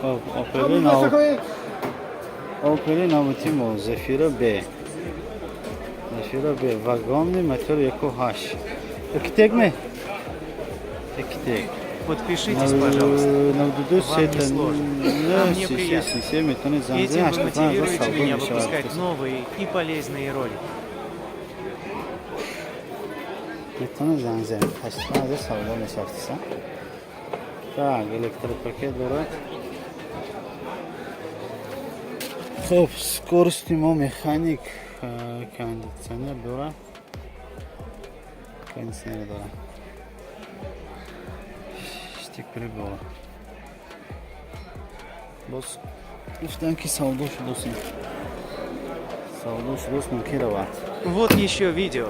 Опели нав, Опели навбати мо Зефира Б. Зефира Б вагонный, мотор 1,8. Экотек ме? Экотек. Подпишитесь, пожалуйста. Вам не сложно. А мне приятно. Этим вы мотивируете меня выпускать новые и полезные ролики. Метавонед занг занед, 85 000 савдо мешавад. Так, электропакет дорад. Хуб, скорости мо механик, кондитсионер дорад. Кондитсионер дорад. Штик прибор. Боз гуфтам, ки савдо шудост. Савдо шудост, мумкин равад. Вот еще видео.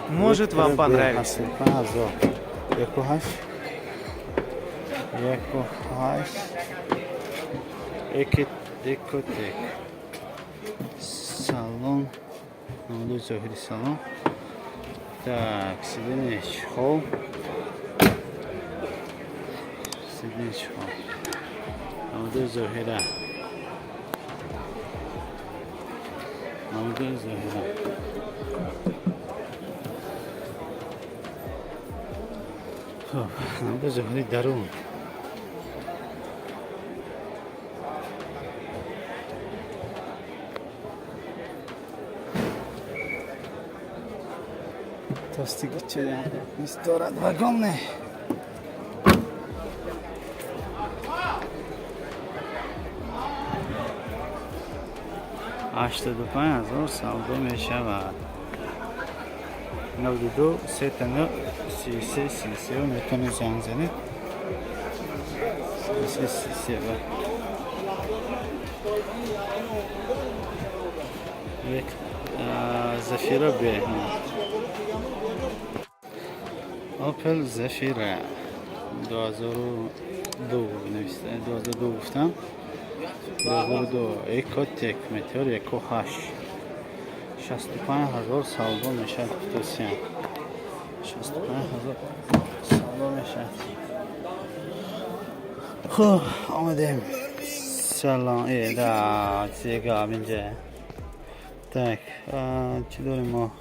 Может, вам понравится. 85 000. 1,8. 1,8. Экотек. Салон. Намудои зоҳири салон. Так, сиденье чехол. Сиденье чехол. Намудои зоҳира. Намудои зоҳира. Хуб, намудои зоҳири дарун. Тостиги низ дорад, вагонный. 85 000 савдо мешавад. 92 39 33 33 метавонед занг занед. 33 33 як Зафира Б. Опел Зафира 2002 нависта, 2002 гуфтам. 2002 Экотек, мотор 1,8. 65 000 савдо мешавад, гуфтосиям. 65 000 савдо мешавад. Хуб, омадем. Салом, да, зига инҷа. Так, чӣ дорем мо?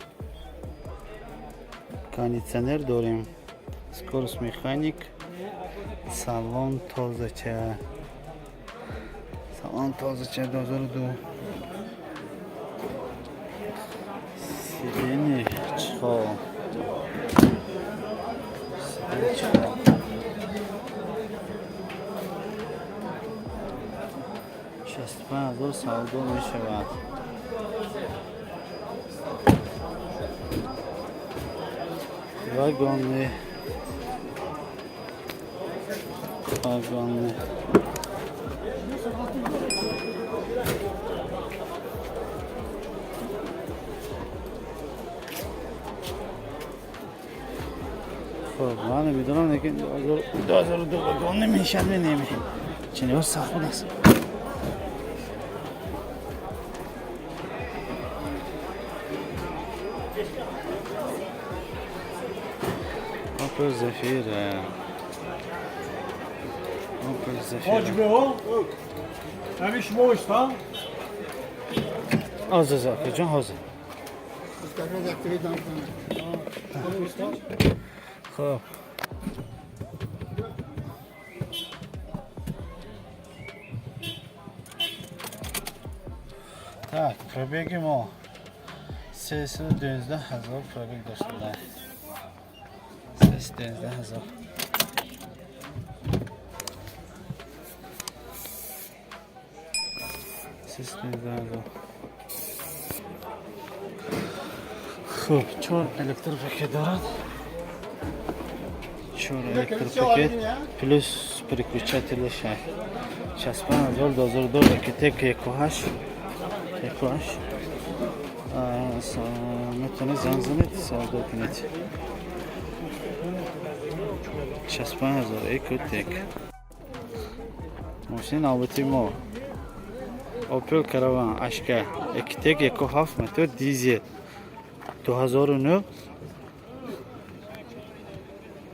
Кондитсионер дорем. Скорость механик. Салон тозача. Салон тозача, 2002. Сиденье чехол. Сиденье чехол. 65 000 савдо мешавад. Вагонный. Вагонный. Хуб, ман намедонам, лекин 2002 вагон намешад, неми. Чунин сахт будааст. Opel Zafira. Opel Pode Zafira. ver, ҳамин шумо истан. Ҳозир, акаҷон, ҳозир. Хуб. Так, пробеги мо 312 000 пробег дошта. 312 000. 312 000. Хуб, чор электропакет дорад. Чор электропакет плюс переключатели шай. 65 000, 2002 Экотек, 1,8. 1,8. Метавонед занг занед, савдо кунед. 65 000 Экотек. Мошини навбати мо Опел Караван HK Экотек, 1,7 мотор, дизел, 2009,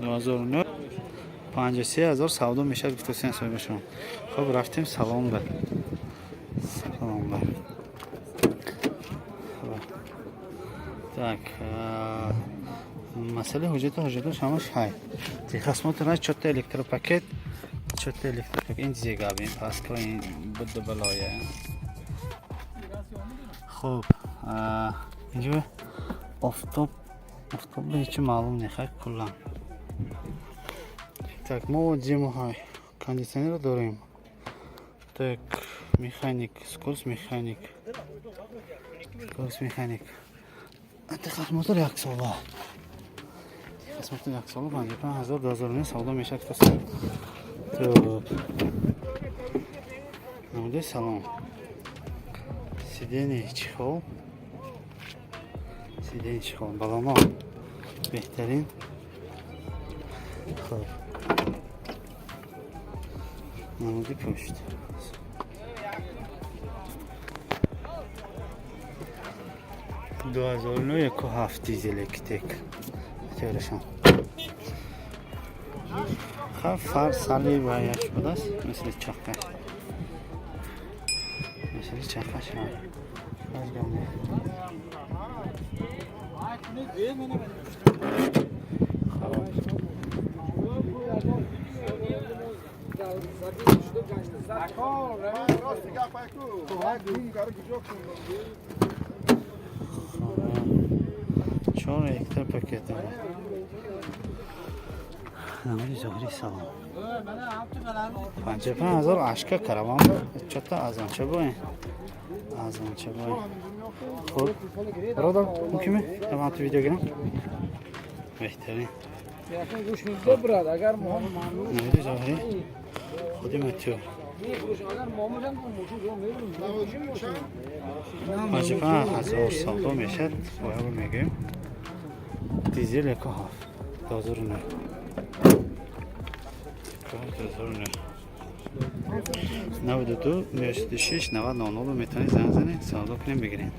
2009. 53 000 савдо мешавад, гуфтасен соҳибашон. Хоб, рафтем салон ба. Салон ба. Хоб. Так, масъалаи ҳуҷҷату ҳуҷҷатош ҳамаш ҳай. Техосмотр ҳай, чорта электропакет, чорта электропакет. Ин зегаби, ин паска, ин будда балоя. Хуб, инҷо офтоб, офтоб ҳечи маълум не, хай, куллан. Так, мо зимоҳай кондиционер дорем. Так, механик, скорость механик. Скорость механик. Техосмотр як сола. Техосмотр як сола, 55 000, 2009 савдо мешавад, гуфтаст. Топ. Намудаи салон. Сиденье, чехол. Сиденье, чехол. Балоно. Беҳтарин. Хоб. Намуди пушт. 2009, 1,7 дизел Ecotec. Теорешон. Хаб, фар сали ва яш будааст, мисли чаққа. Мисли чаққаш ҳа. Аз гам не. Хоб. Рости гап айку. Гум кара куҷо кун? Хоб. Чор электропакет дорад. Намуди зоҳири салон. 55 000 ашка караван чота азонча боин. Азонча боин. Хоб. Бародар, мумкин ме? Ман ту видео гирам? Беҳтарин. Гӯш брат, агар мо Намуди зоҳирӣ худи мотор. Агар мо мешам. 55 000 савдо мешавад, бояд мегӯем. Дизел 1,7, 2009. 2009. 92 96 90 00 метавонед занг занед, савдо кунем, бигирем.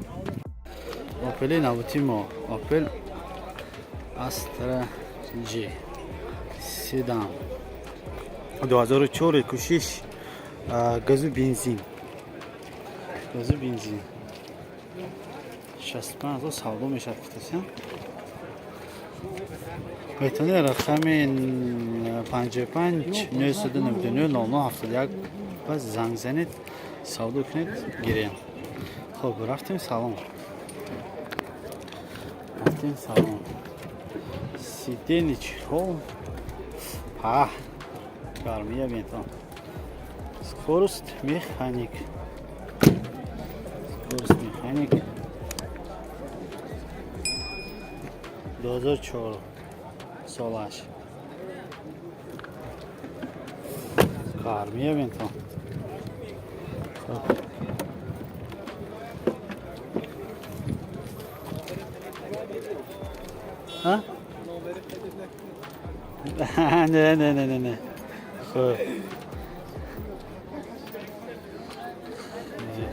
Опели навбати мо Опел Астра G седан 2004, 1,6 газу бензин, газу бензин, 65 000 савдо мешавад, гуфтасям. Метавонед рақами 55 999 00 71 ба занг занед, савдо кунед, гирем. Хоб, рафтем салон, рафтем салон. Сиденье, чехол, паҳ, гармия бентон. Скорость механик, скорость механик, 2004 солаш. Гармия бентон. Хоб. Ҳа? Не, не, не, не, не. Хоб. Инҷа.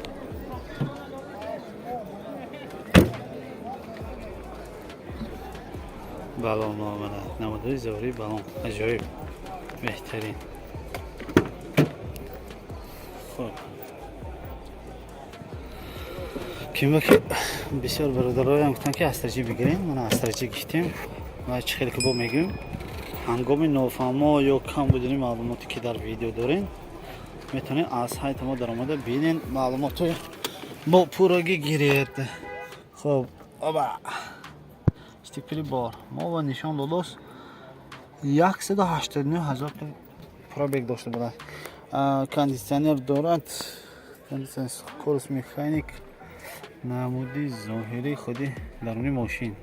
Балон омада. Намудаи зоҳирии балон. Аҷоиб. Беҳтарин. Хоб. Кимба ки бисёр бародароям гуфтанд, ки Астра G бигирем. Мана, Астра G гирифтем. Ва чӣ хеле ки бо мегӯем, ҳангоми нофаҳмо ё кам будани маълумоте, ки дар видео дорем, метавонед аз сайти мо даромада бинен, маълумотҳои бо пуррагӣ гиред. Хоб, оба, штик прибор мо ба нишон додост, 189 ҳазор пробег дошта будад. Кондитсионер дорад, кондитсионер, скорость механик. Намуди зоҳирии худи даруни мошин.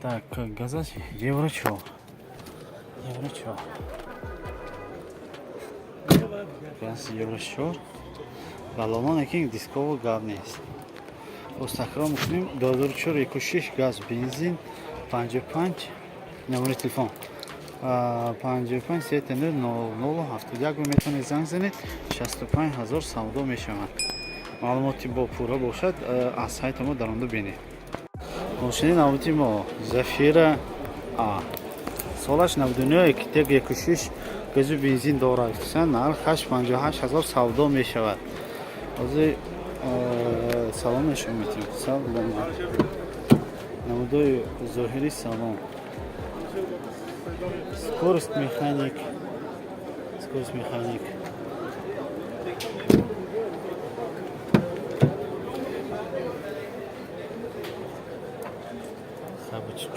Так, газаш евро 4, евро 4, газ евро 4. Баллононе ки дисково гап нест. Боз такрор мекунем: 2004, 1,6 газ бензин, 55 номери телефон 55 3 00 71 метавонед занг занед, 65 ҳазор савдо мешавад. Маълумоти бо пурра бошад, аз сайти мо даромада бинед. Мошини навбати мо Зафира А. Солаш 99, Ecotec 1.6, газу бензин дорад. Нархаш 58 ҳазор савдо мешавад. Ҳозир салон нишон метиҳем. Салом. Намудои зоҳири салон. Скорость механик. Скорость механик.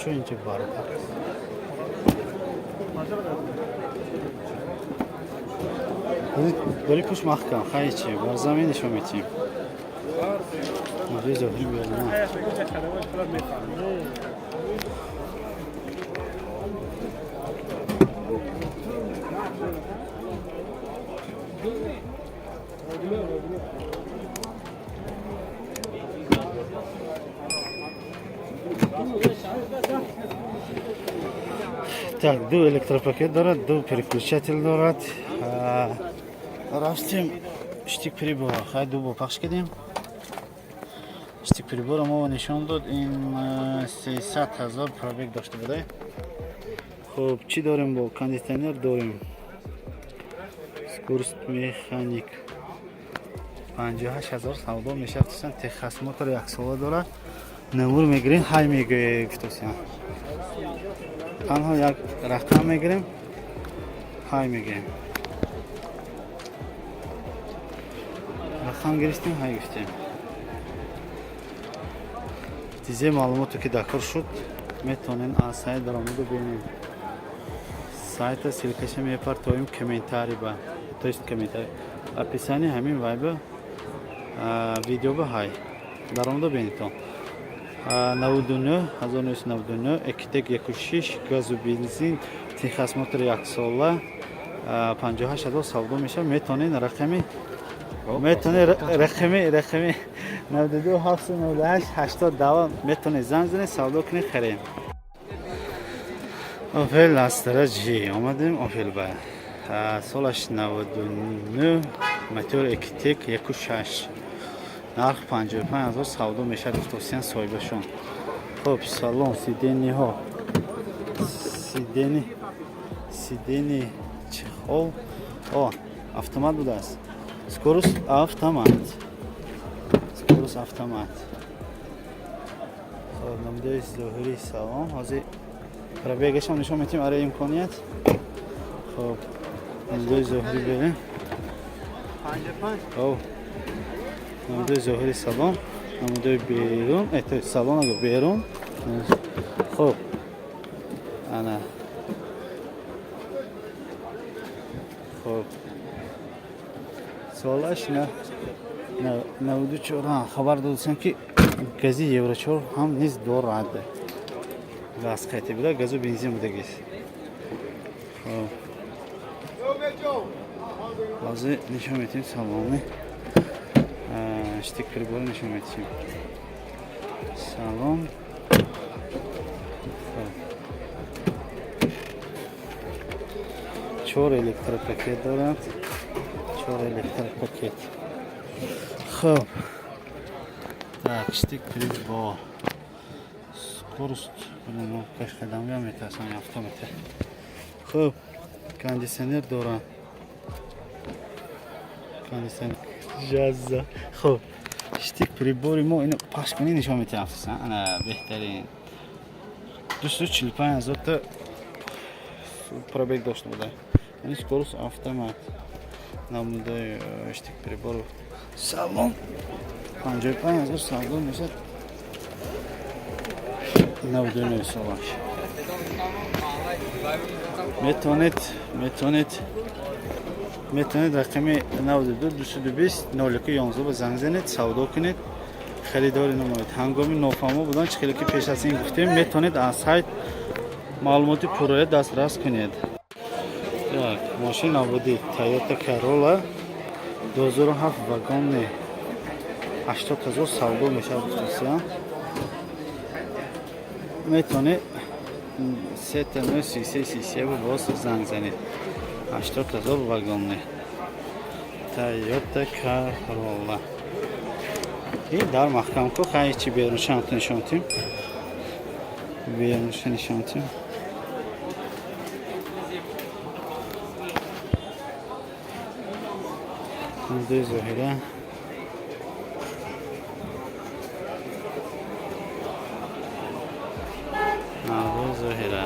Чо инҷа барбар? Дори пуш маҳкам, хай чи, бар замин нишон метиҳем. Намудои зоҳири беруна. Так, ду электропакет дорад, ду переключатель дорад. Рафтем штик прибора. Хай ду бо пахш кардем. Штик прибора мо нишон дод, ин 300 ҳазор пробег дошта буда. Хуб, чӣ дорем бо кондитсионер дорем. Скорость механик. 58 ҳазор савдо мешавад. Тусан техосмотр яксола дорад. Намур мегирем, ҳай мегӯе гуфтосиям. Танҳо як рақам мегирем, ҳай мегӯем. Рақам гирифтем, ҳай гуфтем. Тизе маълумоте ки дакор шуд, метавонем аз сайт даромаду бинем. Сайта ссылкаша мепартоем комментарий ба, то есть комментарий. Описание ҳамин вайба видео ба ҳай. Даромаду бинетон. 99 1999 Ecotec 1.6, газу бензин, техосмотр яксола, 58 ҳазор савдо мешавад. Метавонед рақами метавонед рақами 92 798 80 дава метавонед занг занед, савдо кунед, харем. Opel Astra G омадем. Opel ба солаш 99, мотор Ecotec 1.6, нарх 55 ҳазор савдо мешавад, гуфтосиян соҳибашон. Хуб, салон, сиденьяҳо, сиденье чехол, о, автомат будааст. Скорость автомат, скорость автомат. Хуб, намудаи зоҳирии салон. Ҳозир пробегашам нишон метиҳем, аре имконият. Хуб, намудаи зоҳирӣ берем. 55. Намудои зоҳири салон, намудои берун, то салон ага берун. Хуб, ана. Хуб, солаш на 94. Хабар додасам ки гази Евро 4 ҳам низ дорад. Газ қайти буда, газу бензин будагист. Хуб, ҳозир нишон метиҳем салони. Штик прибор нишон метиҳем. Салон. Чор электропакет дорад. Чор электропакет. Хуб. Так, штик прибор. Скорость, ну, кашкадам я метасам автомат. Хуб, кондиционер дорад. Кондиционер. Жаза. Хуб, штик прибори мо ино пахш кунӣ нишон метиҳам афтосан. Ана беҳтарин. 245 ҳазор та пробег дошта буда. Яъне скорость автомат. Намудаи штик прибору. Салон 55 ҳазор савдо мешавад. 99 солаш. Метавонед рақами 92 220 01 11 ба занг занед, савдо кунед, харидорӣ намоед. Ҳангоми нофаҳмо будан, чӣ хеле ки пеш аз ин гуфтем, метавонед аз сайт маълумоти пуррая дастрас кунед. Так, мошин навбуди Toyota Corolla 2007, вагони, 80 ҳазор савдо мешавад, гуфтасия. Метавонед 3 33 33 боз занг занед. 80 ҳазор, вагони Toyota Corolla. И дар маҳкам ку, хай чи берунша нишон тим. Берунша нишон тим. Навдуи Зоҳира. Навдуи Зоҳира.